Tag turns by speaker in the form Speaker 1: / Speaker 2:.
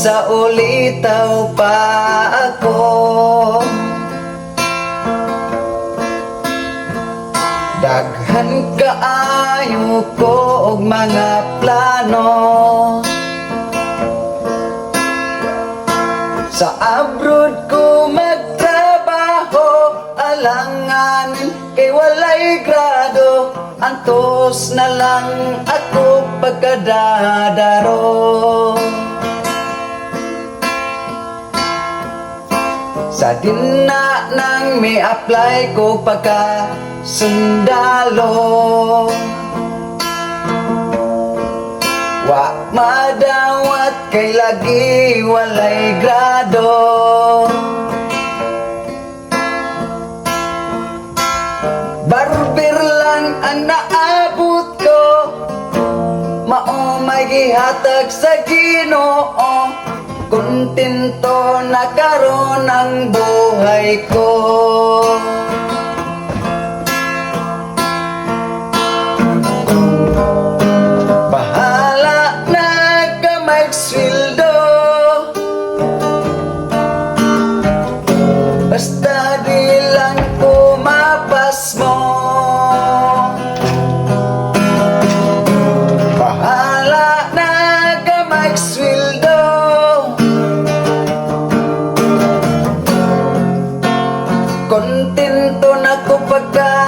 Speaker 1: Sa ulitaw pa ako. Daghan kaayo ko og mga plano. Sa abroad ko magtrabaho, alanganin kay walay grado. Antos na lang ako pagkadadaro. Sa dinna nang may apply ko pagka sundalo. Wa madawat kay lagi walay grado. Barber lang ang naabot ko, mao may gihatag sa Ginoo. Kontento na karon ang buhay ko. Bahala na ka magsweldo, basta di lang ko mapasmo. Bahala na ka magsweldo, kontento na ko pagka